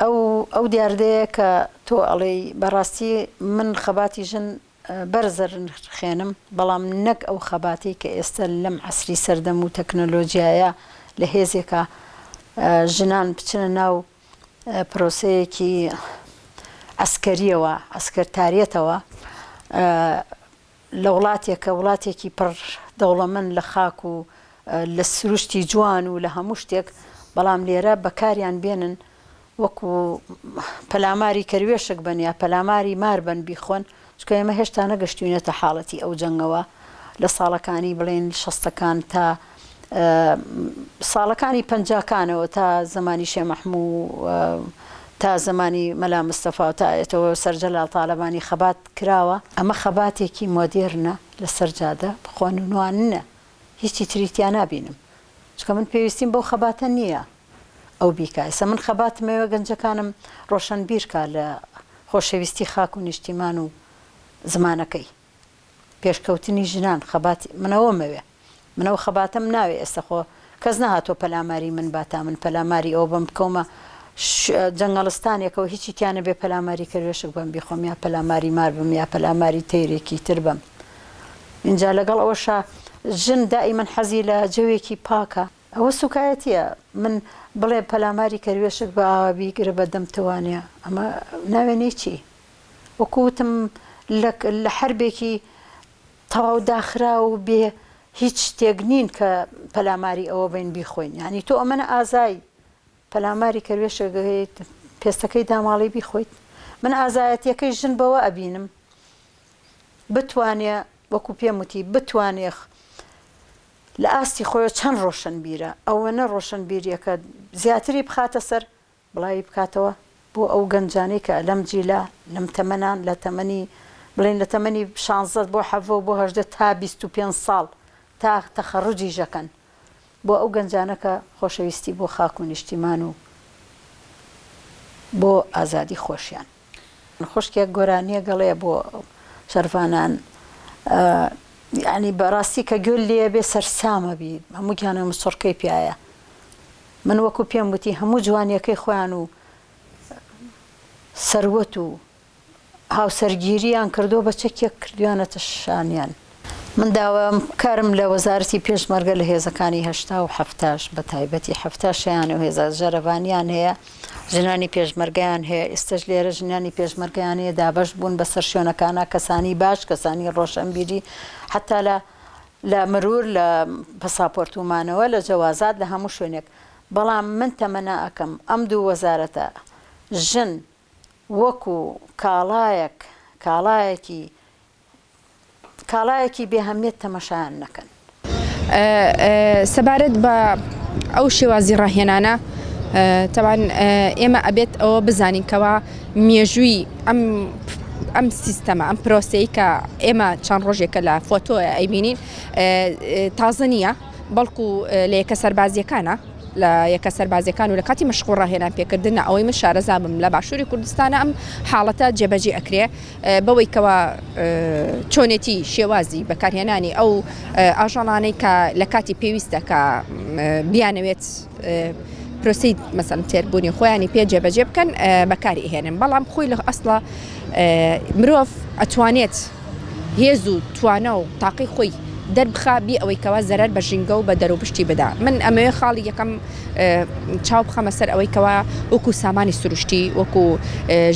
ئەو ئەو دیاردەیە کە تۆ ئەڵێی بەڕاستی من خەباتی ژن بەرز ئەنرخێنم بەڵام نەک ئەو خەباتەی کە ئێستە لەم عەسری سەردەم و تەکنەلۆجیایە لە هێزێکا ژنان بچنە ناو پرۆسەیەکی عەسکەریەوە عەسکەرتاریەتەوە لە وڵاتێک کە وڵاتێکی پڕ دەوڵەمەند لە خاک و لە سروشتی جوان و لە هەموو شتێک، بەڵام لێرە بەکاریان بێنن وەکو پەلاماری کەروێشک بن یا پەلاماری مار بن بیخۆن، چونکە ئێمە هێشتا نەگەشتوینەتە حاڵەتی ئەو جەنگەوە لە ساڵەکانی بڵێین شەستەکان تا ساڵەکانی پەنجاکانەوە تا زەمانی شێ مەحموو تا زەمانی مەلا مستەفا و تا ئێتەوە سەر جەلال تالەبانی خەبات کراوە، ئەمە خەباتێکی مۆدێرنە لەسەر جادە خۆنواننە هیچی تری تیا نابینم چونکە من پێویستیم بەو خەباتە نییە ئەو بیکا ئێستا من خەباتمەوێ گەنجەکانم ڕۆشەنبیر کا لە خۆشەویستی خاک و نیشتیمان و زمانەکەی پێشکەوتنی ژنان خەباتی من ئەوەمەوێ من ئەو خەباتەم ناوێ ئێستا خۆ کەس نەهاتوە پەلاماری من با تا من پەلاماری ئەوە بەم بکەومە جەنگەڵستانێکەوە هیچی تیا نەبێ پەلاماری کەروێشک بەم بیخۆم یا پەلاماری مار بم یا پەلاماری تەیرێکی تر بەم ئینجا لەگەڵ ئەوەشا ژن دائیمەن حەزی لە جەوێکی پاکە ئەوە سوکایەتیە من بڵێ پەلاماری کەروێشک بە ئاوا بیگرە بە دەمتەوانە ئەمە ناوێنەی چی وەکو وتم لە حەربێکی تەواو داخراو و بێ هیچ شتێک نین کە پەلاماری ئەوە بین بیخۆین یانی تۆ ئەمەنە ئازای پەلاماری کەروێشک ئەگەیت پێستەکەی داماڵی بیخۆیت من ئازایەتیەکەی ژن بەوە ئەبینم بتوانێ وەکو پێم وتی بتوانێ لە ئاستی خۆی چەند ڕۆشنبیرە ئەوەنە ڕۆشنبیریەکە زیاتری بخاتە سەر بڵاوی بکاتەوە بۆ ئەو گەنجانەی کە لەم جیلە لەم تەمەنان لە تەمەنی بڵێین لە تەمەنی شانزە بۆ حەڤە و بۆ 18 تا 25 ساڵ تا تەخەڕوجیش ئەکەن بۆ ئەو گەنجانە کە خۆشەویستی بۆ خاک و نیشتیمان و بۆ ئازادی خۆشیان. خوشکێک گۆرانیەک ئەڵێ بۆ شەرڤانان یانی بەڕاستی کە گوێ لێ بێ سەرسامە بی هەموو گیانە مسڕکەی پیایە من وەکو پێم وتی هەموو جوانیەکەی خۆیان و سەروەت و هاوسەرگیریان کردووە بە چەکێک کردویانەتە شانیان. من داوام کارم لە وەزارەتی پێشمەرگە لە هێزەکانی هەشتا و حەفتاش بە تایبەتی حەفتاش هەیان و هێزە ژەرەڤانیان هەیە ژنانی پێشمەرگەیان هەیە ئێستەش لێرە ژنانی پێشمەرگەیان هەیە دابەش بوون بەسەر شوێنەکانا کەسانی باش کەسانی ڕۆشەنبیری حەتا لە لە مرور لە پەساپۆرت و مانەوە لە جەوازات لە هەموو شوێنێک بەڵام من تەمەنا ئەکەم ئەم دوو وەزارەتە ژن وەکو کاڵایەک کاڵایەکی کاڵایەکی بێ هەمیەت تەمەشایان نەکەن. سەبارەت بە ئەو شێوازی ڕاهێنانە تەبعەن ئێمە ئەبێت ئەوە بزانین کەوا مێژووی ئەم ئەم سیستەمە ئەم پرۆسەی کە ئێمە چەند ڕۆژێکە لە فۆتۆیە ئەیبینین تازە نییە بەڵکو لە یەکە سەربازیەکانە لە یەکە سەربازیەکان و لە کاتی مەشق و ڕاهێنان پێکردنە ئەوەی من شارەزا بم لە باشووری کوردستانە ئەم حاڵەتە جێبەجێ ئەکرێ بەوەی کەوا چۆنێتی شێوازی بەکارهێنانی ئەو ئاژەڵانەی کە لە کاتی پێویستە کە بیانەوێت پرۆسی مەسەن تێربوونی خۆیانی پێ جێبەجێ بکەن بەکاری ئەهێنن بەڵام خۆی لە ئەسڵا مرۆڤ ئەتوانێت هێز و توانا و تاقی خۆی دەربخا بی ئەوەی کەوا زەرەر بە ژینگە و بە دەروبشتی بدا من ئەمەوێ خاڵی یەکەم چاو بخەمە سەر ئەوەی کەوا وەکو سامانی سروشتی وەکو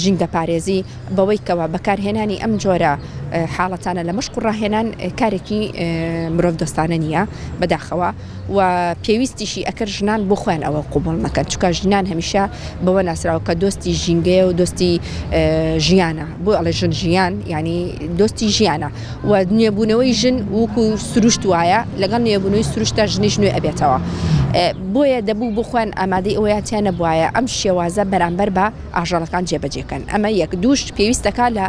ژینگە پارێزی بەوەی کەوا بەکارهێنانی ئەم جۆرە حاڵەتانە لە مەشق و ڕاهێنان کارێکی مرۆڤ دۆستانە نییە بەداخەوە و پێویستیشی ئەکرد ژنان بۆ خۆیان ئەوە قوبڵ نەکەن چونکە ژنان هەمیشە بەوە ناسراوە کە دۆستی ژینگەیە و دۆستی ژیانە بۆ ئەڵێ ژن ژیان یعنی دۆستی ژیانە و نوێبوونەوەی ژن وەکو سروشت وایە لەگەڵ نوێبوونەوەی سروشتە ژنیش نوێ ئەبێتەوە بۆیە دەبوو بۆ خۆیان ئامادەی ئەوەیان تیا نەبوایە ئەم شێوازە بەرامبەر بە ئاژەڵەکان جێبەجێکەن ئەمە یەک دووش پێویستەکە لە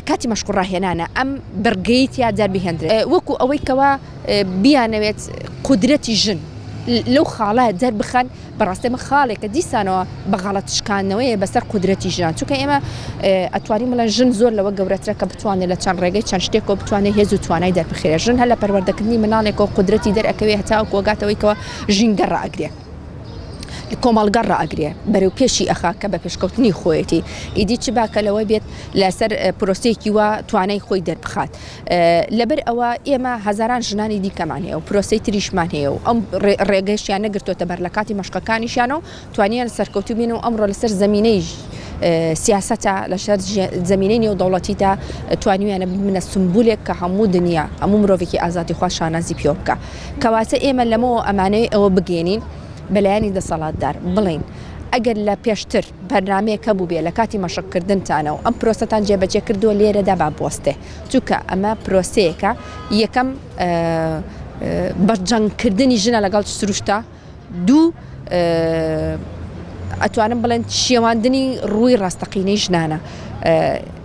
کاتی مەشق و ڕاهێنانە ئەم بڕگەی تیا دەربهێندرێت وەکو ئەوەی کەوا بیانەوێت قودرەتی ژن لەو خاڵە دەربخەن، بەڕاستی ئەمە خاڵێکە دیسانەوە بە غەڵەت شکاندنەوەیە بەسەر قودرەتی ژنان، چونکە ئێمە ئەتوانین بڵێن ژن زۆر لەوە گەورەترە کە بتوانێت لە چەند ڕێگەی چەند شتێکەوە بتوانێت هێز و توانای دەربخێرێت، ژن هەر لە پەروەردەکردنی مناڵێکەوە قودرەتی دەرئەکەوێ هەتاوەکو ئەگاتەوەی کەوا ژینگە ڕائەگرێ. کۆمەڵگە ڕائەگرێ بەرەو پێشی ئەخا کە بە پێشکەوتنی خۆیەتی ئیدی چ باکە لەوە بێت لەسەر پرۆسەیەکی وا توانای خۆی دەربخات لەبەر ئەوە ئێمە هەزاران ژنانی دیکەمان هەیە و پرۆسەی تریشمان هەیە و ئەم ڕێگەشیان نەگرتوتە بەر لە کاتی مەشقەکانیشیان و توانیان سەرکەوتوو بین و ئەمڕۆ لەسەر زەمینەی سیاسەتە لەسەر زەمینەی نێودەوڵەتیدا توانیویانە ببنە سمبولێک کە هەموو دنیا هەموو مرۆڤێکی ئازادیخواز شانازی پێوە بکا کەواتە ئێمە لەمەوە ئەمانەوێ ئەوە بگەێنین بەلایەنی دەسەڵاتدار بڵین ئەگەر لە پێشتر بەرنامەیەک هەبوو بێ لە کاتی مەشقکردنتانەوە ئەم پرۆسەتان جێبەجێ کردووە لێرەدا با بوەستێ چونکە ئەمە پرۆسەیەکە یەکەم بە جەنگکردنی ژنە لەگەڵ سروشتا دوو ئەتوانم بڵێن شێواندنی ڕووی ڕاستەقینەی ژنانە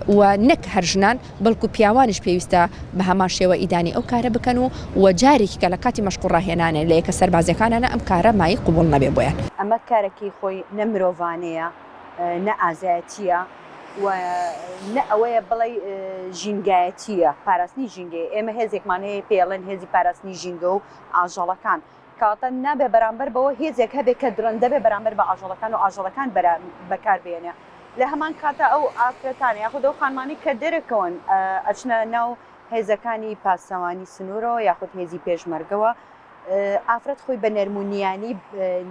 و نەک هەر ژنان بەڵکو پیاوانیش پێویستە بە هەمان شێوە ئیدانی ئەو کارە بکەن و و جارێکی کە لە کاتی مەشق و ڕاهێنانێ لە یەکە سەربازیەکانانە ئەم کارە مایەی قبوڵ نەبێ بۆیان. ئەمە کارەکەی خۆی نە مرۆڤانەیە، نە ئازایەتییە و نە ئەوەیە بڵێی ژینگایەتییە، پاراستنی ژینگەیە. ئێمە هێزێکمان هەیە پێی ئەڵێن هێزی پاراستنی ژینگە و ئاژەڵەکان. کەواتە نابێ بەرامبەر بەوە هێزێک هەبێ کە درەندە بێ بەرامبەر بە ئاژەڵەکان و ئاژەڵەکان بەکار بێنێ. لە هەمان کاتا ئەو ئافرەتانە یاخود ئەو خانمانەی کە دەرەکەون ئەچنە ناو هێزەکانی پاسەوانی سنوورەوە یاخود هێزی پێشمەرگەوە، ئافرەت خۆی بە نەرم و نیانی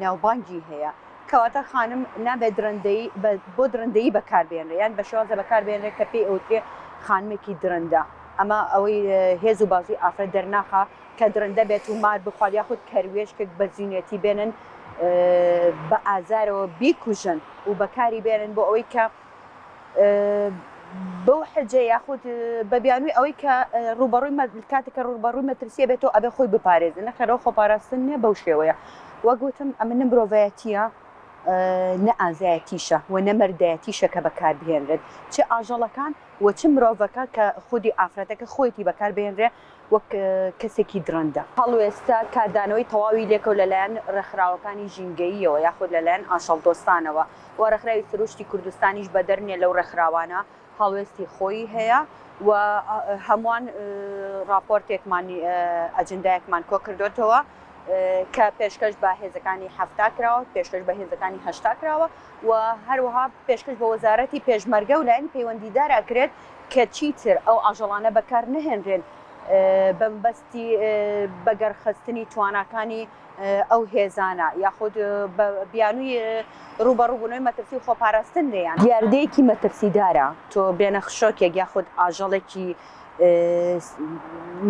ناوبانگی هەیە. کەواتە خانم نابێ درەندەیی بۆ درەندەیی بەکار بێنرێ یان بە شێوازە بەکار بێنرێ کە پێی ئەوترێ خانمێکی درەندە. ئەمە ئەوەی هێز و بازووی ئافرەت دەرناخا. کە درندە بێت و مار بخوات یاخود کەروێشکێک بە زینێتی بێنن بە ئازارەوە بیکوژن و بەکاری بێنن بۆ ئەوەی کە بەو حجە یاخود بە بیانووی ئەوەی کە ڕووبەڕووی کاتێک کە ڕووبەڕووی مەترسیە بێتەوە ئەبێ خۆی بپارێزێ نەخێرەوە خۆپاراستن نییە بەو شێوەیە وەک وتم ئەمە نە مرۆڤایەتیە نە ئازایەتیشە و نە مەردایەتیشە کە بەکاربهێنرێت چ ئاژەڵەکان و چ مرۆڤەکە کە خودی ئافرەتەکە خۆیەتی بەکاربهێنرێ وەک کەسێکی دڕندە. هەڵوێستە کاردانەوەی تەواوی لێکەوت لەلایەن ڕێکخراوەکانی ژینگەییەوە یاخود لەلایەن ئاژەڵدۆستانەوە و ڕێکخراوی سروشتی کوردستانیش بەدەر نییە لەو ڕێکخراوانە هەڵوێستی خۆی هەیە و هەمووان ڕاپۆرتێکمان ئەجندایەکمان کۆکردۆتەوە کە پێشکەش بە هێزەکانی 70 کراوە پێشکەش بە هێزەکانی 80 کراوە و هەروەها پێشکەش بە وەزارەتی پێشمەرگە و لایەنی پەیوەندیدار ئەکرێت کە چیتر ئەو ئاژەڵانە بەکار نەهێنرێن بە مەبەستی بەگەڕخستنی تواناکانی ئەو هێزانە یاخود بە بیانووی ڕووبەڕووبوونەوەی مەترسی و خۆپاراستن لێیان. دیاردەیەکی مەترسیدارە تۆ بێنە خشۆکێک یاخود ئاژەڵێکی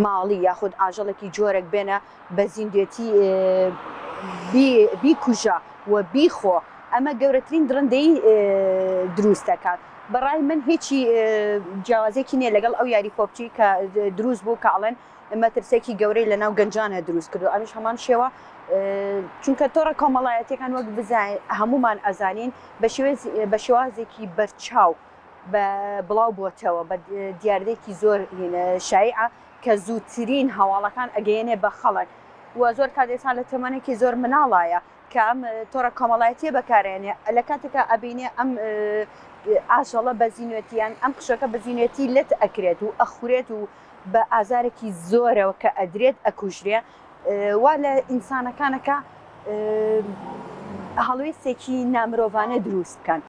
ماڵی یاخود ئاژەڵێکی جۆرێک بێنە بە زیندوێتی بیکوژە و بیخۆ ئەمە گەورەترین دڕندەیی دروست دەکات. بەڕای من هیچی جیاوازێکی نییە لەگەڵ ئەو یاری پۆپچی کە دروست بوو کە ئەڵێن مەترسێکی گەورەی لەناو گەنجانە دروست کردو ئەمیش هەمان شێوە چونکە تۆڕە کۆمەڵایەتیەکان وەک هەمومان ئەزانین بە شێوازێکی بەرچاو بە بڵاو بۆتەوە بە دیاردەیەکی زۆر شایعە کە زووترین هەواڵەکان ئەگەیەنێ بە خەڵک و زۆر کات ئێستا لە تەمەنێکی زۆر مناڵایە کە ئەم تۆڕە کۆمەڵایەتیە بەکارێنێ لە کاتێکا ئەبینێ ئەم ئاژەڵە بە زینوێتی یان ئەم خشۆکە بە زینوێتی لەت ئەکرێت و ئەخورێت و بە ئازارێکی زۆرەوە کە ئەدرێت ئەکوژرێ وا لە ئینسانەکانەکە هەڵوێستێکی نامرۆڤانە دروست بکەن.